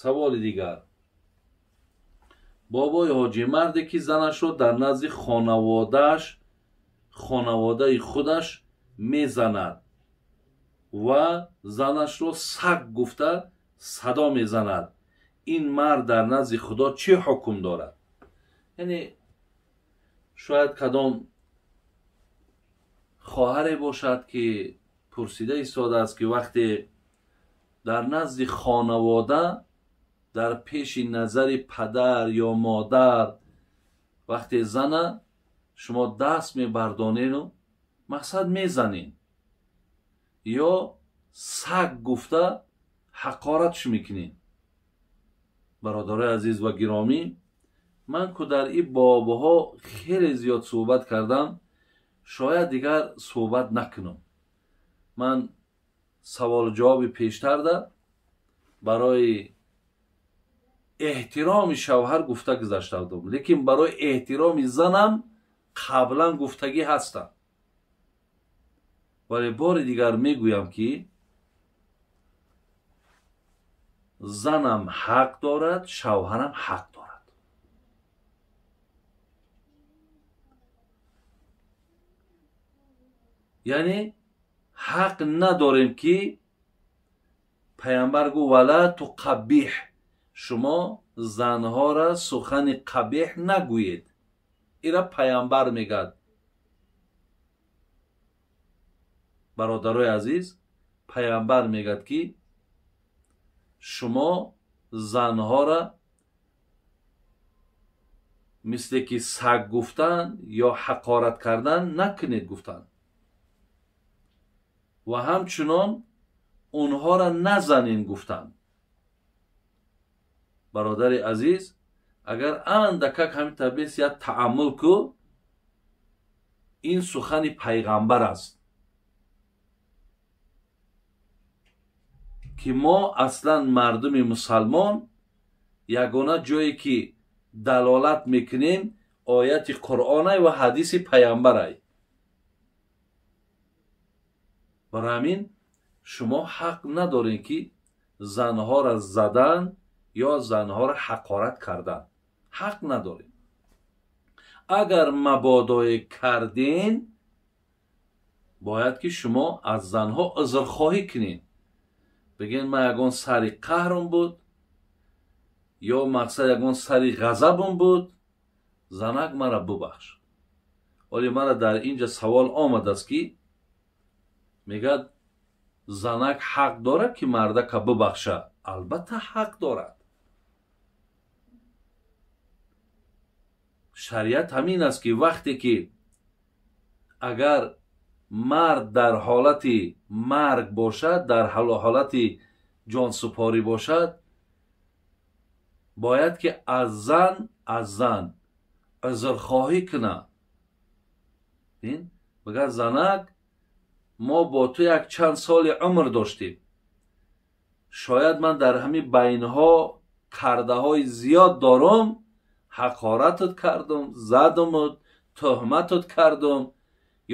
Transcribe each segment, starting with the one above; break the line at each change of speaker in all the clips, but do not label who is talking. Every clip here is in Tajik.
Саволи дигар. Бобои ҳоҷӣ, марде ки занашро дар назди хонаводаи худаш мезанад ва занашро саг гуфта садо мезанад, ин мард дар назди Худо чӣ ҳукм дорад? Яъне шояд кадом хоҳаре бошад, ки пурсида истодааст, ки вақте дар назди хонавода, дар пеши назари падар ё модар, вақте зана шумо даст мебардонену мақсад мезанед ё саг гуфта ҳақоратш мекунед. Бародарои азиз ва гиромӣ, ман ку дар ин бобҳо хеле зиёд суҳбат кардам, шояд дигар суҳбат накунам. Ман саволу ҷавоби пештарда барои эҳтироми шавҳар гуфта гузашта будам, лекин барои эҳтироми занам қаблан гуфтагӣ ҳастам. Вале бори дигар мегӯям, ки занам ҳақ дорад, шавҳарам ҳақ дорад. Яъне ҳақ надорем, ки пайғамбар гуфт: вала туқаббиҳ, шумо занҳоро сухани қабеҳ нагӯед. Ира пайғамбар мегӯяд. Бародарои азиз, пайғамбар мегӯяд, ки шумо занҳоро мисле ки саг гуфтан ё ҳақорат кардан накунед гуфтан, ва ҳамчунон онҳоро назанен гуфтан. Бародари азиз, агар андакак ҳамин табис як тааммул ку, ин сухани пайғамбар аст, ки мо аслан мардуми мусалмон ягона ҷое ки далолат мекунем ояти Қуръонай ва ҳадиси пайғамбарай. Барои ҳамин шумо ҳақ надоред, ки занҳоро задан ё занҳоро ҳақорат кардан, ҳақ надоред. Агар мабодое карден, бояд ки шумо аз занҳо узрхоҳӣ кунед. Бигӯед: ман ягон сари қаҳрам буд ё мақсад ягон сари ғазабам буд, занак мара бубахш. Оле мара дар инҷа савол омадааст, ки мегӯяд: занак ҳақ дорад, ки мардака бубахша? Албатта ҳақ дорад. Шариат ҳамин аст, ки вақте ки агар мард дар ҳолати марг бошад, дар ҳолати ҷонсупорӣ бошад, бояд ки аз зан узрхоҳӣ кунад. Бигӯяд: занак, мо бо ту як чанд соли умр доштем, шояд ман дар ҳамин байнҳо кардаҳои зиёд дорам, ҳақоратат кардам, задамат, туҳматат кардам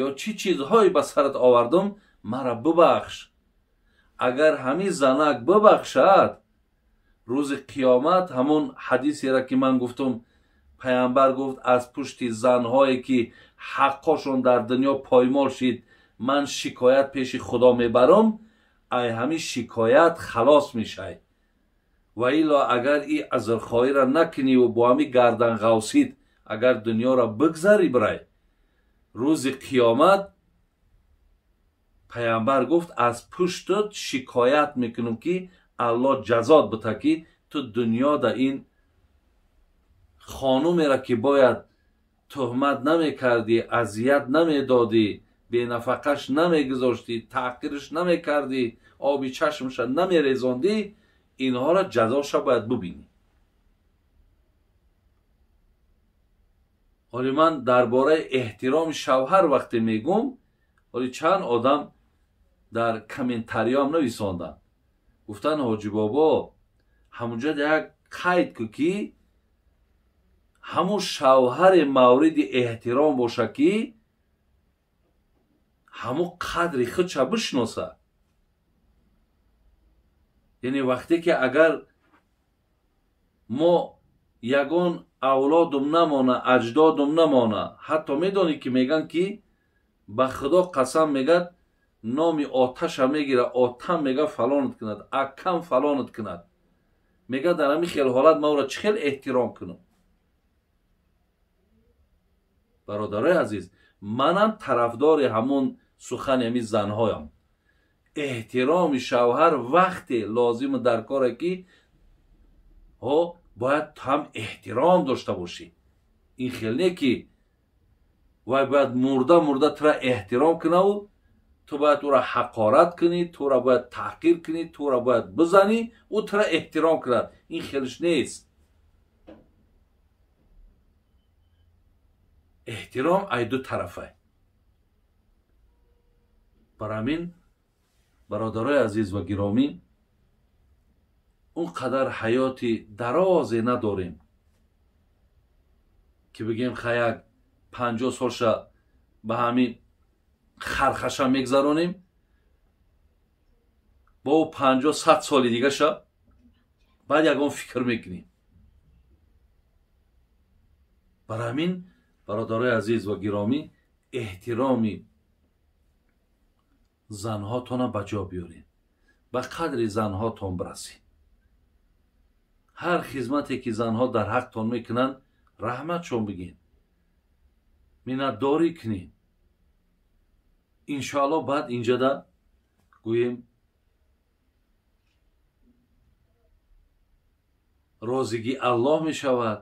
ё чӣ чизҳое ба сарат овардам, мара бубахш. Агар ҳамин занак бубахшад, рӯзи қиёмат ҳамон ҳадисеро ки ман гуфтам, пайғамбар гуфт: аз пушти занҳое ки ҳаққошон дар дунё поймол шид, ман шикоят пеши Худо мебарам, ай ҳамин шикоят халос мешай. Ва илло агар и узрхоҳиро накуниву бо ҳамин гарданғавсид агар дунёро бигзарӣ бирай, рӯзи қиёмат пайғамбар гуфт: аз пуштут шикоят мекунам, ки Аллоҳ ҷазот бита, ки ту дунёда ин хонумеро ки бояд туҳмат намекардӣ, азият намедодӣ, бенафақаш намегузоштӣ, таҳқирш намекардӣ, оби чашмша намерезондӣ, инҳоро ҷазоша бояд бубинӣ. Ҳоли ман дар бораи эҳтироми шавҳар вақте мегӯм, ҳоли чанд одам дар комментариёам нависонданд, гуфтанд: ҳоҷӣ бобо, ҳамунҷо як қайд ку, ки ҳамун шавҳаре мавриди эҳтиром боша, ки ҳамун қадри худша бишноса. Яъне вақте ки агар Мо ягон авлодум намона, аҷдодум намона. Ҳатто медонӣ ки меган ки ба Худо қасам мегад, номи оташа мегира, отам мега фалонат кунад, акам фалонат кунад. Мега дар ҳамин хел ҳолат ман ӯро чӣ хел эҳтиром кунам? Бародарои азиз, манам тарафдори ҳамон сухани ҳамин занҳоям. Эҳтироми шавҳар вақте лозиму дар коре ки ҳо бояд ҳам эҳтиром дошта бошӣ. Ин хел не ки вай бояд мурда мурда тура эҳтиром кунаву ту бояд ӯра ҳақорат кунӣ, тура бояд таҳқир кунӣ, тура бояд бизанӣ, ӯ тура эҳтиром кунад. Ин хелш нест. Эҳтиром ай ду тарафа. Бар ҳамин бародарои азиз ва гиромӣ, он қадар ҳаёти дарозе надорем ки бигем хаяк 50 солша ба ҳамин хархаша мегзаронем, бо 50-100 соли дигаша баъд ягон фикр мекунем. Бар ҳамин бародарои азиз ва гиромӣ, эҳтироми занҳотона ба ҷо биёред, ба қадри занҳотон бирасед. Ҳар хизмате ки занҳо дар ҳақтон мекунанд, раҳматшон бигин, миннатдорӣ кунед. Иншоалло баъд инҷада гӯем розигӣ Аллоҳ мешавад.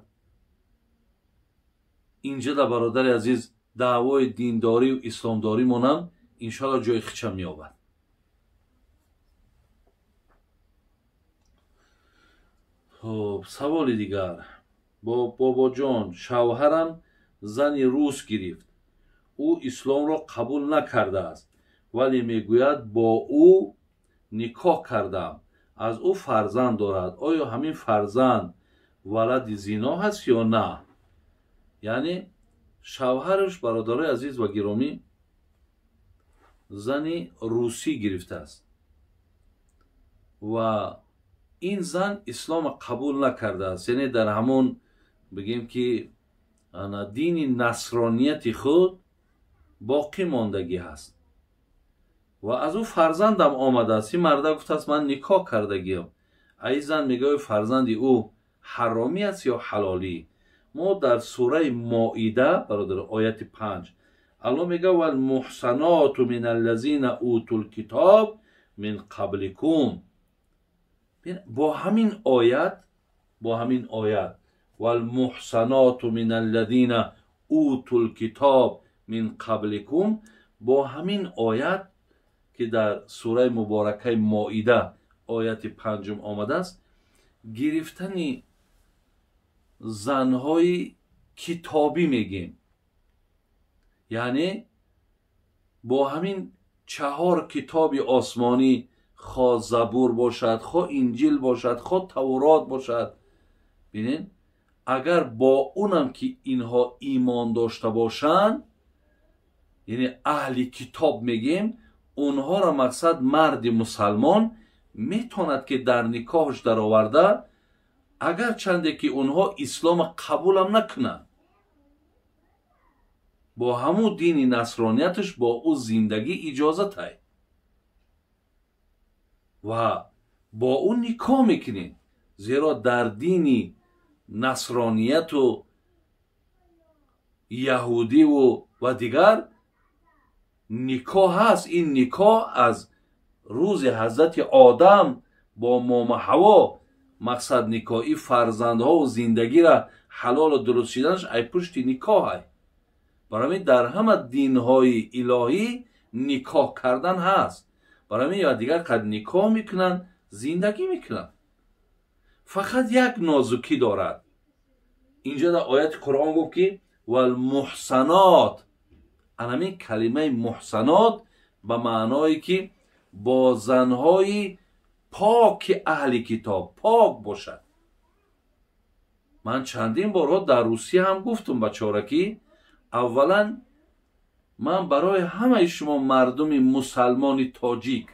Инҷада бародари азиз, даъвои диндорию исломдоримонам иншоалло ҷои хича меёбад. Хуб, саволи дигар. Бобоҷон, шавҳарам зани рус гирифт. Ӯ исломро қабул накардааст, вале мегӯяд бо ӯ никоҳ кардам, аз ӯ фарзанд дорад. Оё ҳамин фарзанд валади зино ҳаст ё на? Яъне шавҳараш, бародарои азиз ва гиромӣ, зани русӣ гирифтааст ва ин зан исломро қабул накардааст. Яъне дар ҳамон бигем ки дини насронияти худ боқӣ мондагӣ ҳаст ва аз ӯ фарзандам омадааст. Ин марда гуфтааст ман никоҳ кардагиам. Ай зан мегӯяд фарзанди ӯ ҳаромӣ аст ё ҳалолӣ? Мо дар сураи Моида, бародар, ояти 5 Аллоҳ мегӯяд валмуҳсаноту мин аллазина утул китоб мин қабликум. Бо ҳамин оят, бо ҳамин оят валмуҳсаноту мин аллазина утул китоб мин қабликум, бо ҳамин оят ки дар сураи муборакаи Моида ояти 5 омадааст, гирифтани занҳои китобӣ мегем. Яъне бо ҳамин 4 китоби осмонӣ, хо Забур бошад, хо Инҷил бошад, хо Таврот бошад, бинед, агар бо унам ки инҳо имон дошта бошанд, яъне аҳли китоб мегем, онҳоро мақсад марди мусалмон метавонад ки дар никоҳш дароварда, агарчанде ки онҳо ислома қабулам накунанд, бо ҳамун дини насронияташ бо ӯ зиндагӣ иҷозатай ва бо ӯ никоҳ мекунед. Зеро дар дини насронияту яҳудиву ва дигар никоҳ ҳаст. Ин никоҳ аз рӯзи ҳазрати Одам бо мома Ҳаво мақсад никоҳи фарзандҳову зиндагиро ҳалолу дуруст шиданаш ай пушти никоҳ ай. Барои ҳамин дар ҳама динҳои илоҳӣ никоҳ кардан ҳаст. Барои ҳамин ё дигар қад никоҳ мекунанд, зиндагӣ мекунанд. Фақат як нозукӣ дорад. Инҷо дар ояти Қуръон гуфт ки валмуҳсанот. Анамин калимаи муҳсанот ба маъное ки бо занҳои поки аҳли китоб пок бошад. Ман чандин борҳо дар Русия ҳам гуфтум бачора ки аввалан ман барои ҳамаи шумо мардуми мусалмони тоҷик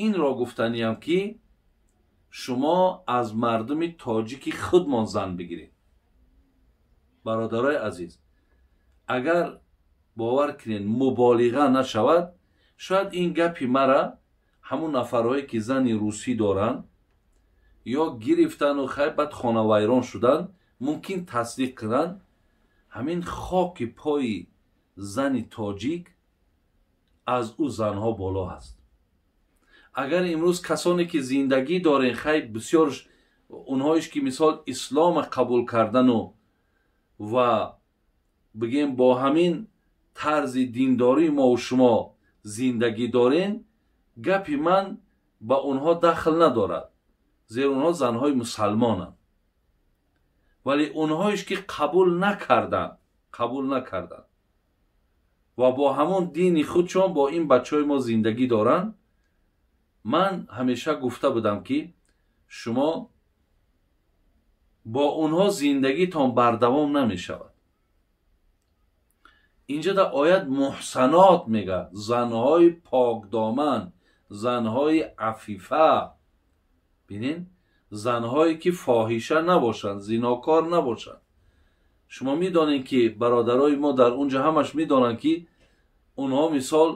инро гуфтаниям ки Шумо аз мардуми тоҷики худмон зан бигиред. Бародарои азиз, агар бовар кунед, муболиға нашавад, шояд ин гапи мара ҳамун нафарҳое ки зани русӣ доранд ё гирифтану хай баъд хонавайрон шуданд, мумкин тасдиқ кунанд, ҳамин хоки пои зани тоҷик аз ӯ занҳо боло ҳаст. Агар имрӯз касоне ки зиндагӣ дорен, хай бисёр онҳоеш ки мисол ислома қабул кардану ва бигем бо ҳамин тарзи диндории мову шумо зиндагӣ дорен, гапи ман ба онҳо дахл надорад, зеро онҳо занҳои мусалмонанд. Вале онҳоеш ки қабул накарданд ва бо ҳамон дини худшон бо ин бачаҳои мо зиндагӣ доранд, ман ҳамеша гуфта будам ки шумо бо онҳо зиндагитон бардавом намешавад. Инҷа дар оят муҳсанот мегӯяд, занҳои покдоман, занҳои афифа. Бинед, занҳое ки фоҳиша набошанд, зинокор набошанд. Шумо медонед ки бародарои мо дар унҷа ҳамаш медонанд ки онҳо мисол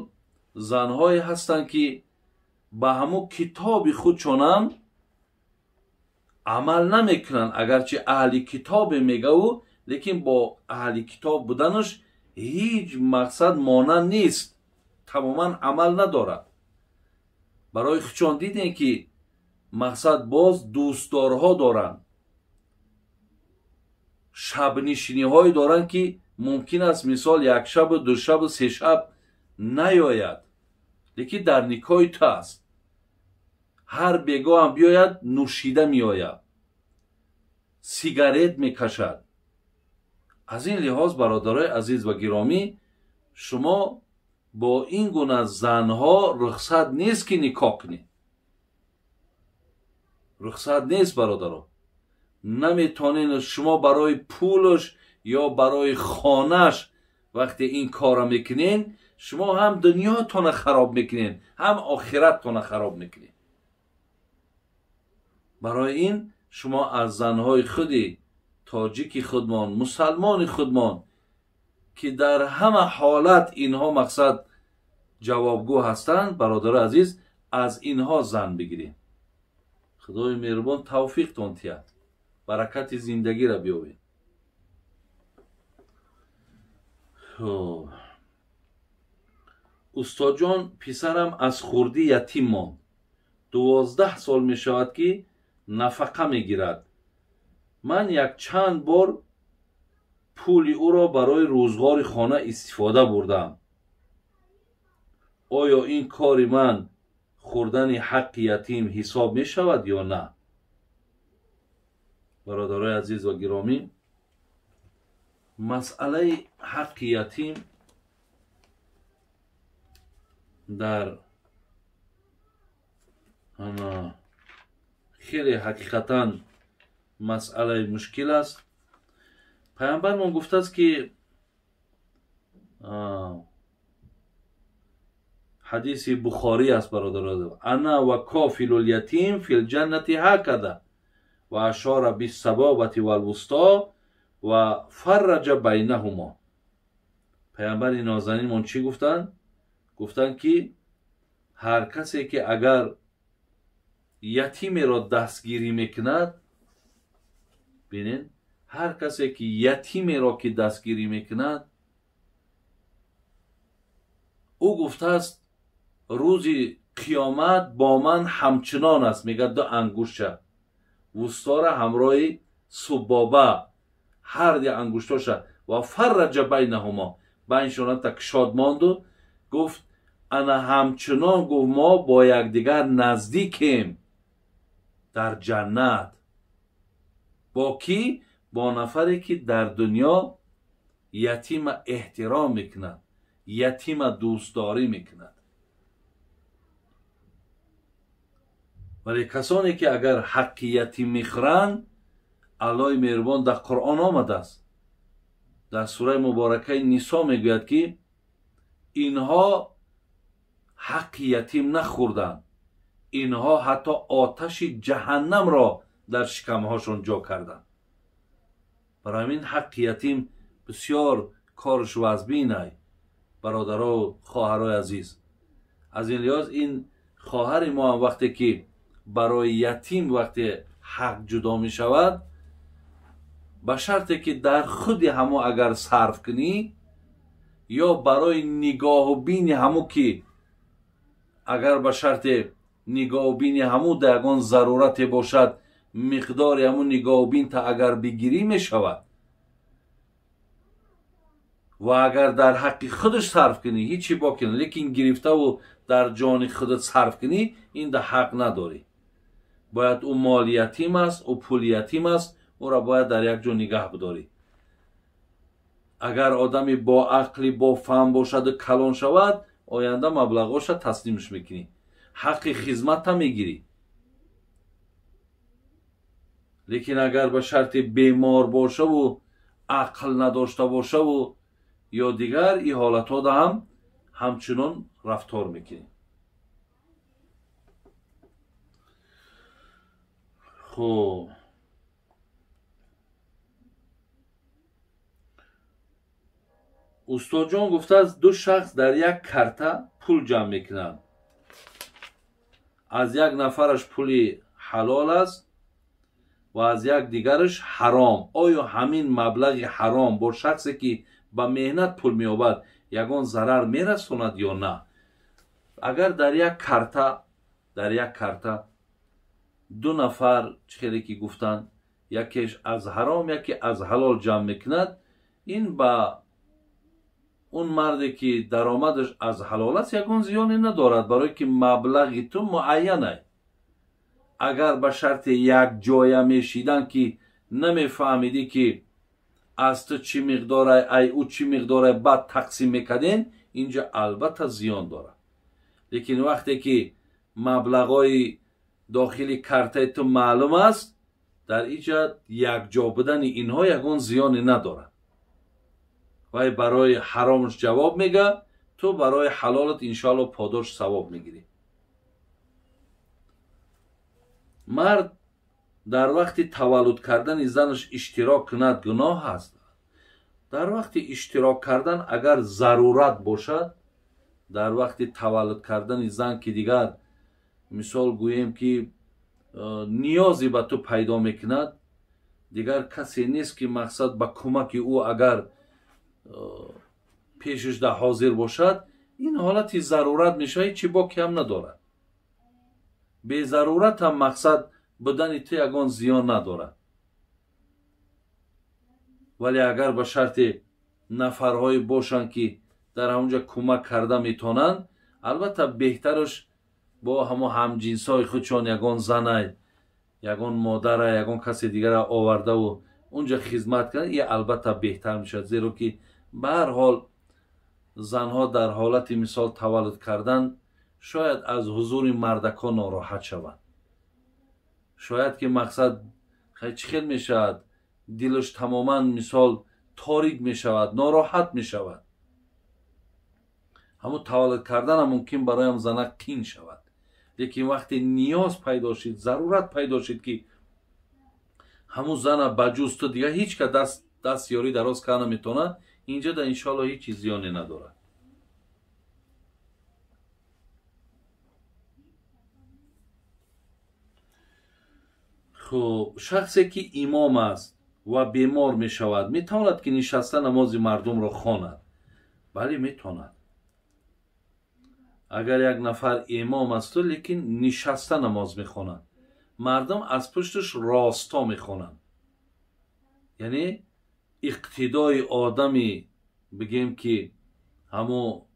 занҳое ҳастанд ки ба ҳамун китоби худшонам амал намекунанд, агарчи аҳли китобе мегаву, лекин бо аҳли китоб буданаш ҳеҷ мақсад монанд нест, тамоман амал надорад. Барои худшон дидем ки мақсад боз дӯстдорҳо доранд, шабнишиниҳое доранд ки мумкин аст мисол як шабу ду шабу се шаб наёяд, лекин дар никоҳи ту аст. Ҳар бегоҳам биёяд, нӯшида меояд, сигарет мекашад. Аз ин лиҳоз, бародарои азиз ва гиромӣ, шумо бо ин гуна занҳо рухсат нест ки никоҳ кунед. Рухсат нест, бародаро. Наметонед шумо барои пулаш ё барои хонаш вақте ин корро мекунед, шумо ҳам дунётонро хароб мекунед, ҳам охираттонро хароб мекунед. Барои ин шумо аз занҳои худи тоҷики худмон, мусалмони худмон, ки дар ҳама ҳолат инҳо мақсад ҷавобгӯ ҳастанд, бародари азиз, аз инҳо зан бигиред. Худои меҳрубон тавфиқтон диҳад, баракати зиндагиро биёвед. Устодҷон, писарам аз хурдӣ ятим монд. 12 сол мешавад ки нафақа мегирад. Ман якчанд бор пули ӯро барои рӯзғори хона истифода бурдам. Оё ин кори ман хӯрдани ҳаққи ятим ҳисоб мешавад ё на? Бародарои азиз ва гиромӣ, масъалаи ҳаққи ятим дар хеле ҳақиқатан масъалаи мушкил аст. Пайғамбармон гуфтааст ки ҳадиси Бухорӣ аст, бародаро, ана ва кофилул ятим фил ҷаннати ҳакада ва ашора биссабобати валвусто ва фарраҷа байнаҳумо. Пайғамбари нозанинмон чӣ гуфтанд? Гуфтанд ки ҳар касе ки агар ятимеро дастгирӣ мекунад, бинед, ҳар касе ки ятимеро ки дастгирӣ мекунад, ӯ гуфтааст рӯзи қиёмат бо ман ҳамчунон аст. Мегӯяд ду ангуштша вустора ҳамроҳи суббоба, ҳар ди ангуштоша, ва фарраҷа байнаҳумо, байншона такшод монду гуфт ана ҳамчунон, гуфт мо бо якдигар наздикем дар ҷаннат. Бо кӣ? Бо нафаре ки дар дунё ятима эҳтиром мекунад, ятима дӯстдорӣ мекунад. Вале касоне ки агар ҳаққи ятим мехӯранд, Аллоҳи меҳрубон дар Қуръон омадааст, дар сураи муборакаи Нисо мегӯяд ки инҳо ҳаққи ятим нахӯрданд, Инҳо ҳатто оташи ҷаҳаннамро дар шикамҳошон ҷо карданд. Барои ҳамин ҳаққи ятим бисёр корш вазбинай, бародаро, хоҳарои азиз. Аз ин лиҳоз ин хоҳари мо ҳам вақте ки барои ятим вақте ҳақ ҷудо мешавад, ба шарте ки дар худи ҳамо агар сарф кунӣ ё барои нигоҳу бини ҳамо, ки агар ба шарте нигоҳу бини ҳамо дар ягон зарурате бошад, миқдори ҳамун нигоҳубинта агар бигирӣ мешавад. Ва агар дар ҳаққи худаш сарф кунӣ, ҳичи боки не, лекин гирифтаву дар ҷони худат сарф кунӣ, ин да ҳақ надорӣ. Бояд ӯ моли ятим аст, ӯ пули ятим аст, ӯро бояд дар як ҷо нигаҳ бидорӣ. Агар одами бо ақли бо фаҳм бошаду калон шавад, оянда маблағоша таслимш мекунӣ, ҳаққи хизматта мегирӣ. Лекин агар ба шарти бемор бошаву ақл надошта бошаву ё дигар, ин ҳолатҳода ҳам ҳамчунон рафтор мекунӣ. Хуб, устодҷон гуфтааст, ду шахс дар як карта пул ҷамъ мекунанд. Аз як нафараш пули ҳалол аст ва аз як дигараш ҳаром. Оё ҳамин маблағи ҳаром бо шахсе ки ба меҳнат пул меёбад ягон зарар мерасонад ё на? Агар дар як карта ду нафар, чӣ хеле ки гуфтанд, якеш аз ҳаром, яке аз ҳалол ҷамъ мекунад, ин ба он марде ки даромадаш аз ҳалол аст ягон зиёне надорад, барое ки маблағи ту муайянай. Агар ба шарти якҷоя мешидан ки намефаҳмидӣ ки аз ту чӣ миқдорай, ай ӯ чӣ миқдорай, баъд тақсим мекарден, инҷа албатта зиён дорад. Лекин вақте ки маблағҳои дохили картаи ту маълум аст, дар инҷа якҷо будани инҳо ягон зиёне надорад. Вай барои ҳаромш ҷавоб мега, ту барои ҳалолат иншоалло подош савоб мегирӣ. Мард дар вақти таваллуд кардани занаш иштирок кунад гуноҳ аст. Дар вақти иштирок кардан агар зарурат бошад, дар вақти таваллуд кардани зан ки дигар мисол гӯем ки ниёзе ба ту пайдо мекунад, дигар касе нест ки мақсад ба кӯмаки ӯ агар пешаш да ҳозир бошад, ин ҳолати зарурат мешавад, ҳеҷ боке ҳам надорад. Безарурат ҳам мақсад будани ту ягон зиён надорад. Вале агар ба шарти нафарҳое бошанд ки дар ҳамонҷа кӯмак карда метавонанд, албатта беҳтараш бо ҳамо ҳамҷинсҳои худшон ягон занай, ягон модарай, ягон касе дигара овардаву унҷа хизмат кунанд, ин албатта беҳтар мешавад, зеро ки ба ҳар ҳол занҳо дар ҳолати мисол таваллуд кардан шояд аз ҳузури мардакон нороҳат шаванд. Шояд ки мақсад чӣ хел мешавад, дилаш тамоман мисол торик мешавад, нороҳат мешавад. Ҳамун таваллуд карданам мумкин бароям зана қин шавад. Лекин вақте ниёз пайдо шид, зарурат пайдо шид ки ҳамун зана ба ҷуз ту дигар ҳеҷ ка даст ёрӣ дароз карда наметавонад, инҷа да иншоалло ҳеҷ чиз зиёне надорад. Хуб, шахсе ки имом аст ва бемор мешавад, метавонад ки нишаста намози мардумро хонад? Бале, метавонад. Агар як нафар имом асту, лекин нишаста намоз мехонад, мардум аз пушташ росто мехонанд. Яъне иқтидои одами бигем ки ҳамо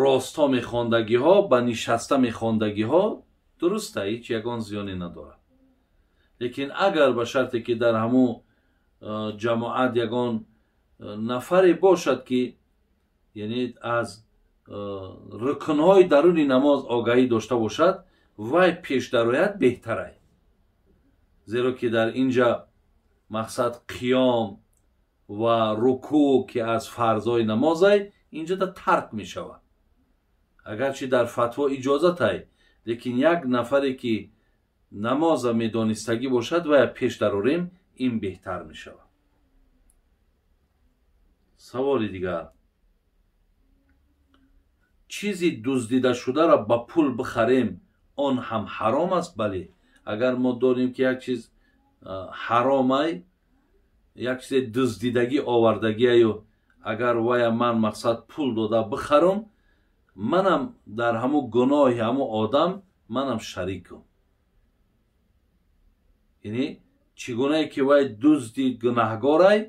росто мехондагиҳо ба нишаста мехондагиҳо дуруста, ҳеҷ ягон зиёне надорад. Лекин агар ба шарте ки дар ҳамун ҷамоат ягон нафаре бошад ки яъне аз рукнҳои даруни намоз огаҳӣ дошта бошад, вай пеш дарояд беҳтарай. Зеро ки дар инҷа мақсад қиём ва рукӯъ ки аз фарзҳои намозай инҷа да тарк мешавад. Агарчи дар фатво иҷозатай, Лекин як нафаре ки намоза медонистагӣ бошад ва пеш дарорем, ин беҳтар мешавад. Саволи дигар: чизи дуздидашударо ба пул бихарем, он ҳам ҳаром аст? Бале, агар мо донем ки як чиз ҳаромай, як чизе дуздидагӣ овардагиаю, агар вая ман мақсад пул дода бихарам, манам дар ҳамун гуноҳи ҳамун одам манам шарикам. Яъне чӣ гунае ки вай дузди гунаҳгорай,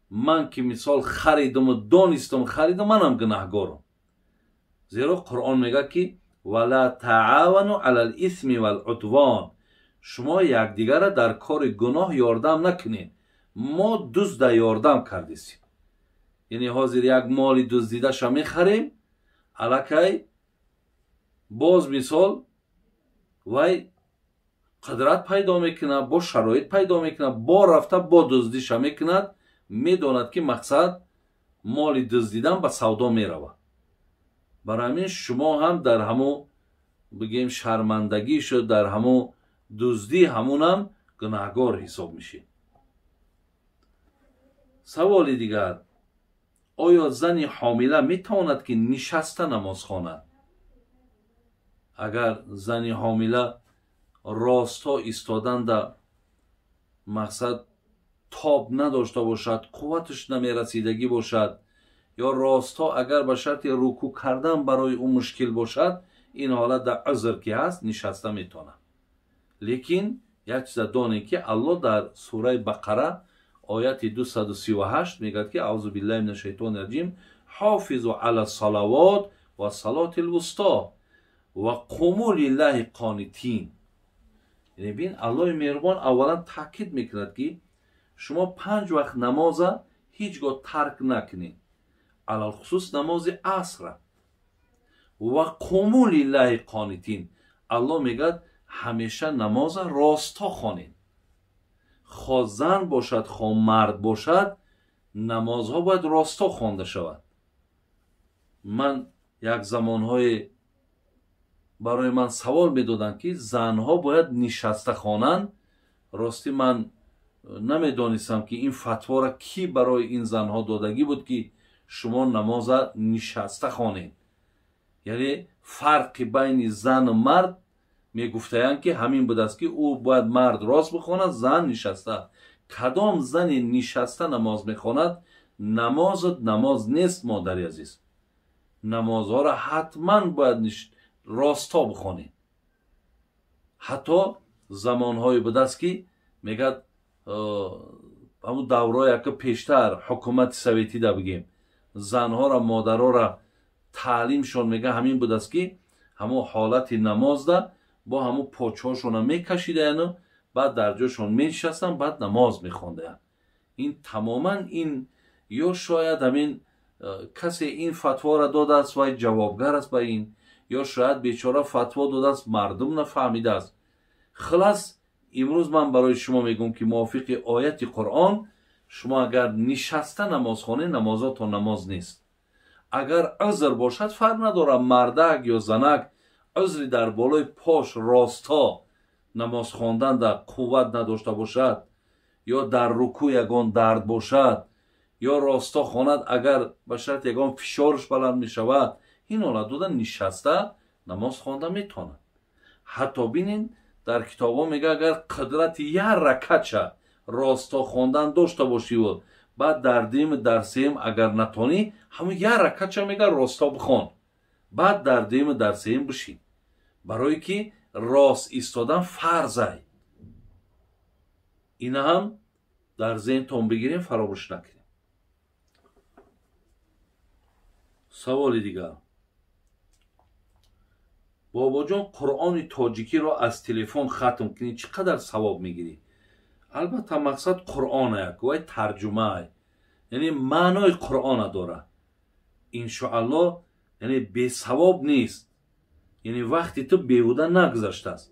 ман ки мисол харидаму донистам харидам, манам гунаҳгорам. Зеро Қуръон мегӯяд ки вала таавану ала лисми валудвон, шумо якдигарро дар кори гуноҳ ёрдам накунед. Мо дузда ёрдам кардесем. Яъне ҳозир як моли дуздидаша мехарем, аллакай боз мисол вай қудрат пайдо мекунад, бо шароит пайдо мекунад, бо рафта бо дуздиша мекунад, медонад ки мақсад моли дуздидан ба савдо меравад. Барои ҳамин шумо ҳам дар ҳамун бигем шармандагӣ шуд, дар ҳамун дуздӣ ҳамунам гунаҳгор ҳисоб мешед. Саволи дигар: оё зани ҳомила метавонад ки нишаста намоз хонад? Агар зани ҳомила ростҳо истоданда мақсад тоб надошта бошад, қувваташ намерасидагӣ бошад, ё ростҳо агар ба шарти рукӯъ кардан барои ӯ мушкил бошад, ин ҳолат дар узр ки ҳаст нишаста метавонад. Лекин як чиза донем ки Аллоҳ дар сураи Бақара ояти 238 мегӯяд ки аузу биллаҳи мина шайтони раҷим, ҳофизу ала салавот ва салоти лвусто ва қуму лиллаҳи қонитин. Яъне бин, Аллоҳи меҳрубон аввалан таъкид мекунад ки шумо 5 вақт намоза ҳеҷ гоҳ тарк накунед, алалхусус намози асра. Ва қуму лиллаҳи қонитин, Аллоҳ мегӯяд ҳамеша намоза ростҳо хонед. Хо зан бошад, хо мард бошад, намозҳо бояд ростҳо хонда шавад. Ман як замонҳое барои ман савол медоданд ки занҳо бояд нишаста хонанд. Ростӣ ман намедонистам ки ин фатвора кӣ барои ин занҳо додагӣ буд ки шумо намоза нишаста хонед. Яъне фарқи байни зану мард мегуфтаянд ки ҳамин будааст ки ӯ бояд мард рост бихонад, зан нишаста. Кадом зани нишаста намоз мехонад, намозат намоз нест, модари азиз. Намозҳоро ҳатман бояд ростҳо бихонед. Ҳатто замонҳое будааст ки мегӯяд ҳамун даврое ки пештар ҳукумати советида бигем, занҳоро модароро таълимшон мега ҳамин будааст ки ҳамун ҳолати намозда бо ҳамун почҳошона мекашидаяну баъд дар ҷошон менишастанд, баъд намоз мехондаянд. Ин тамоман ин ё шояд ҳамин касе ин фатворо додааст, вай ҷавобгар аст ба ин, ё шояд бечора фатво додааст, мардум нафаҳмидааст. Хулас имрӯз ман барои шумо мегӯм ки мувофиқи ояти Қуръон шумо агар нишаста намоз хонед, намозотон намоз нест. Агар узр бошад, фарқ надорад мардак ё занак, узри дар болои пош ростҳо намоз хондан дар қувват надошта бошад, ё дар рукӯъ ягон дард бошад, ё ростҳо хонад агар ба шарти ягон фишорш баланд мешавад, ин ҳолат дода нишаста намоз хонда метавонад. Ҳатто бинин дар китобҳо мега агар қудрати як ракатша ростҳо хондан дошта бошиву баъд дар дуюм дар сеюм агар натонӣ, ҳамун як ракатша мега ростҳо бихон, баъд дар дуюм дар сеюм бишин, барое ки рост истодан фарзай. Ина ҳам дар зеҳнтон бигирем, фаромӯш накунем. Саволи дигар: бобоҷон, Қуръони тоҷикиро аз телефон хатм кунӣ чӣ қадар савоб мегирӣ? Албатта мақсад Қуръонаяк, вай тарҷумаай, яъне маънои Қуръона дорад. Иншоаллоҳ яъне бесавоб нест, яъне вақти ту беҳуда нагузаштааст.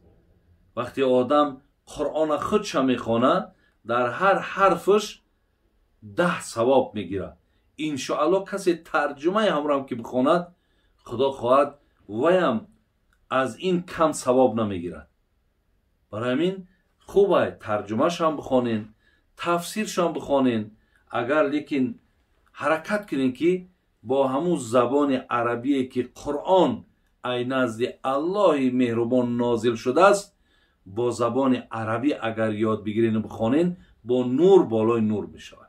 Вақте одам Қуръона худша мехонад, дар ҳар ҳарфаш 10 савоб мегирад. Иншоаллоҳ касе тарҷумаи ҳамроҳам ки бихонад, худо хоҳад ваям Аз ин кам савоб намегирад. Барои ҳамин хубай тарҷумашам бихонен, тафсиршам бихонен агар, лекин ҳаракат кунем, ки бо ҳамун забони арабие, ки Қуръон ай назди Аллоҳи меҳрубон нозил шудааст, бо забони арабӣ агар ёд бигирен, бихонен, бо нур болои нур мешавад.